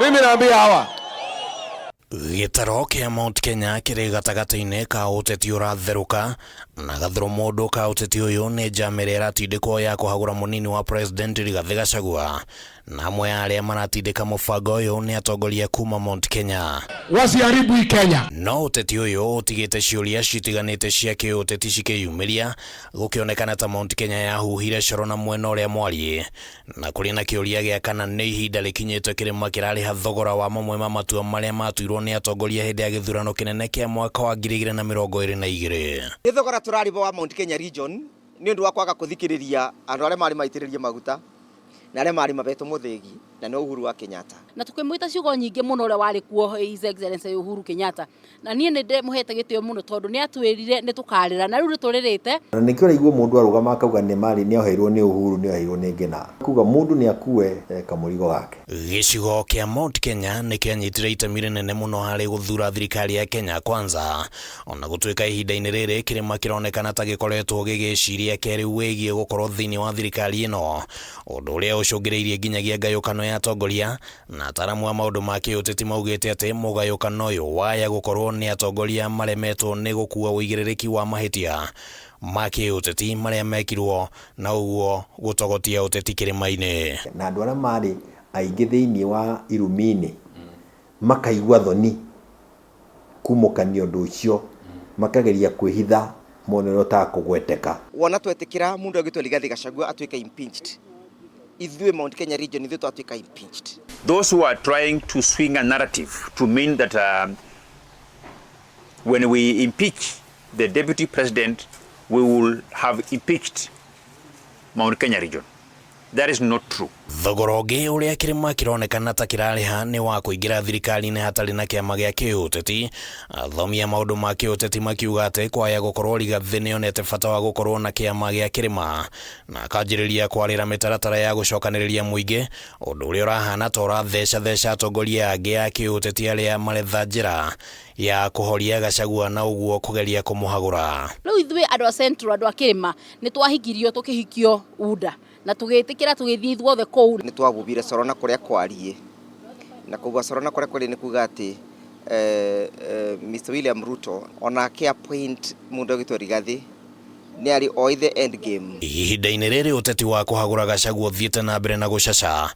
Mimi naambia hawa. Gĩtaro kĩa Mount Kenya kĩrĩ gatagatĩ-inĩ ka ũteti ũratherũka na gathũrũ mũndũ ka ũteti ũyũ nĩ njama ĩrĩa ĩratindĩkwo ya kũhagũra mũnini wa President Rigathĩ Gachagua, na amwe a arĩa maratindĩka mũbango ũyũ nĩ atongoria kuma Mount Kenya. Wasiharibu hii Kenya. No ũteti ũyũ ũtigĩte ciũria citiganĩte cia kĩũteti cikĩyumĩria, gũkĩonekana ta Mount Kenya yahuhire coro na mwena ũrĩa mwariĩ, na kũrĩ na kĩũria gĩa kana nĩ ihinda rĩkinyĩte kĩrĩma kĩrarĩha thogora wa mamwe ma matua marĩa matuirwo nĩ atongoria hĩndĩ ya gĩthurano kĩnene kĩa mwaka wa 2022. Nĩ thogora tũrarĩba wa Mount Kenya region nĩ ũndũ wa kwaga kũthikĩrĩria andũ arĩa marĩ maitĩrĩrie maguta na arĩa marĩ mabetwo mũthĩgi na nĩ Uhuru wa Kenyatta. Na tukĩmwĩta ciugo nyingĩ mũno ũrĩa warĩ kuo, His Excellency Uhuru Kenyatta, na niĩ nĩ ndĩmũhete gĩtĩo mũno tondũ nĩ atwĩrire nĩ tũkarĩra na rĩu nĩ tũrĩrĩte. Na nĩkĩo ũraigua mũndũ arũgama akauga nĩ marĩ nĩ oheirwo nĩ Uhuru, nĩ oheirwo nĩ Ngĩna. Kuga mũndũ nĩ akue kamũrigo gake. Gĩcigo kĩa Mount Kenya nĩ kĩanyitire itemi rĩnene mũno harĩ gũthuura thirikari ya Kenya Kwanza, ona gũtuĩka ihinda-inĩ rĩrĩ kĩrĩma kĩronekana ta gĩkoretwo gĩgĩciria kerĩ wĩgiĩ gũkorwo thĩinĩ wa thirikari ĩno, ũndũ ũrĩa ũcũngĩrĩirie nginyagia ngayũkano ya atongoria. Na ataaramu a maũndũ ma kĩũteti maugĩte atĩ mũgayũkano ũyũ waya gũkorwo nĩ atongoria maremetwo nĩ gũkua ũigĩrĩrĩki wa mahĩtia ma kĩũteti marĩa mekirwo na ũguo gũtogotia ũteti kĩrĩma-inĩ. Na andũ arĩa marĩ aingĩ thĩinĩ wa irumi-inĩ makaigua thoni kumũkania ũndũ ũcio, makageria kwĩhitha mone ũrĩa ũtakũgweteka. Wona twetĩkĩra mũndũ agĩtwo Rigathĩ Gachagua atuĩke impeached, ithuĩ Mount Kenya region ithuĩ twatuĩka impeached. Those who are trying to swing a narrative to mean that when we impeach the deputy president, we will have impeached Mount Kenya region. That is not true. Thogora ũngĩ ũrĩa kĩrĩma kĩronekana ta kĩrarĩha nĩ wa kũingĩra thirikari-inĩ hatarĩ na kĩama gĩa kĩũteti, athomi a maũndũ ma kĩũteti makiuga atĩ kwaya gũkorwo Rigathĩ nĩonete bata wa gũkorwo na kĩama gĩa kĩrĩma na akanjĩrĩria kwarĩra mĩtaratara ya gũcokanĩrĩria mũingĩ, ũndũ ũrĩa ũrahana ta ũrathecatheca atongoria angĩ a kĩũteti arĩa maretha njĩra ya kũhoria Gachagua na ũguo kũgeria kũmũhagũra. Rĩu ithuĩ andũ a Central, andũ a kĩrĩma, nĩ twahikirio tũkĩhikio UDA na tũgĩtĩkĩra tũgĩthiĩ ithuothe kũu. Nĩ twabubire coro na kũrĩa kwariĩ, na kũbua coro na kũrĩa kwariĩ nĩ kuga atĩ Mr William Ruto onake appoint mũndũ agĩtwo Rigathĩ nĩ arĩ oi the end game. Ihinda-inĩ rĩrĩ ũteti wa kũhagũra Gachagua ũthiĩte na mbere na gũcaca,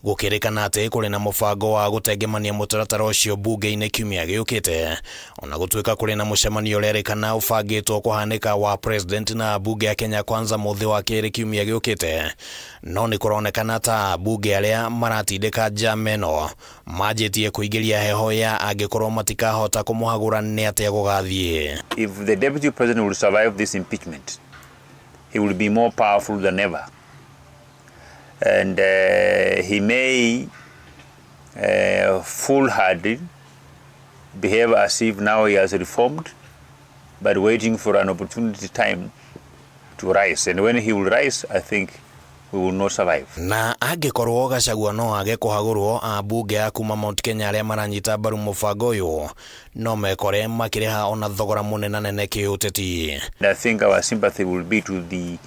gũkĩrĩkana atĩ kũrĩ na mũbango wa gũtengemania mũtaratara ũcio mbunge-inĩ kiumia gĩũkĩte, ona gũtuĩka kũrĩ na mũcemanio ũrerĩkana ũbangĩtwo kũhanĩka wa president na mbunge ya Kenya Kwanza mũthĩ wa kerĩ kiumia gĩũkĩte, no nĩ kũronekana ta mbunge arĩa maratindĩka njama ĩno manjĩtie kũingĩria heho ya angĩkorwo matikahota kũmũhagũra nĩ atĩa gũgathiĩ. If the deputy president will survive this impeachment, he will be more powerful than ever. And he may foolhardy behave as if now he has reformed, but waiting for an opportunity time to rise. And when he will rise, I think we will not survive. Na angĩkorwo Gachagua no age kũhagũrwo, ambunge a kuma Mount Kenya arĩa maranyita mbaru mũbango ũyũ no mekore makĩrĩha ona thogora mũnenanene kĩũteti. And I think our sympathy will be to the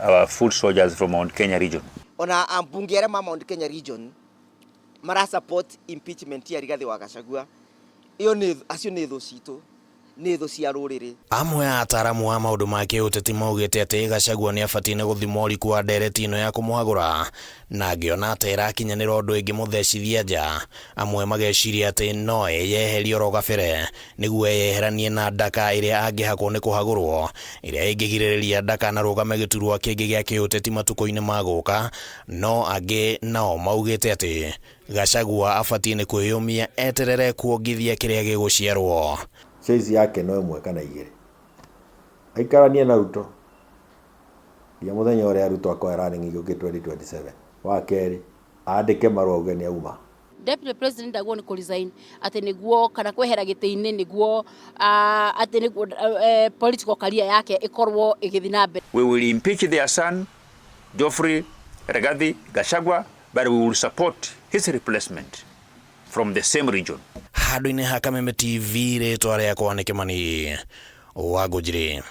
our foot soldiers from Mount Kenya region. Ona ambunge arĩa ma Mount Kenya region mara support impeachment ya Rigathĩ wa Gachagua, ĩyo nĩ acio nĩ thũ citũ, nĩ thũ cia rũrĩrĩ. Amwe a ataaramu a maũndũ ma kĩũteti maugĩte atĩ Gachagua nĩ abatiĩ nĩ gũthima ũriku wa ndereti ĩno ya kũmũhagũra na angĩona ta ĩrakinyanĩra ũndũ ĩngĩmũthecithia nja. Amwe mageciria atĩ no eyeherie oro gabere nĩguo eyeheranie na ndaka ĩrĩa angĩhakwo nĩ kũhagũrwo, ĩrĩa ĩngĩgirĩrĩria ndakanarũgame gĩturwa kĩngĩ gĩa kĩũteti matukũ-inĩ ma gũka. No angĩ nao maugĩte atĩ Gachagua abatiĩ nĩ kwĩyũmia eterere kuongithia kĩrĩa gĩgũciarwo. Choice yake no ĩmwe kana igĩrĩ, aikaranie na Ruto nginya mũthenya ũrĩa Ruto akoya running gĩũkĩ 2027. Wa kerĩ, andĩke marũa auge nĩ auma. Deputy President ndagwo nĩ kũ-resign atĩ nĩguo kana kwehera gĩtĩ-inĩ nĩguo atĩ nĩguo political career yake ĩkorwo ĩgĩthiĩ na mbere. We will impeach their son Geoffrey Rigathi Gachagua, but we will support his replacement from the same region. Handũ-inĩ ha Kameme TV, rĩtwa rĩakwa nĩ Kĩmani wa Ngũnjiri.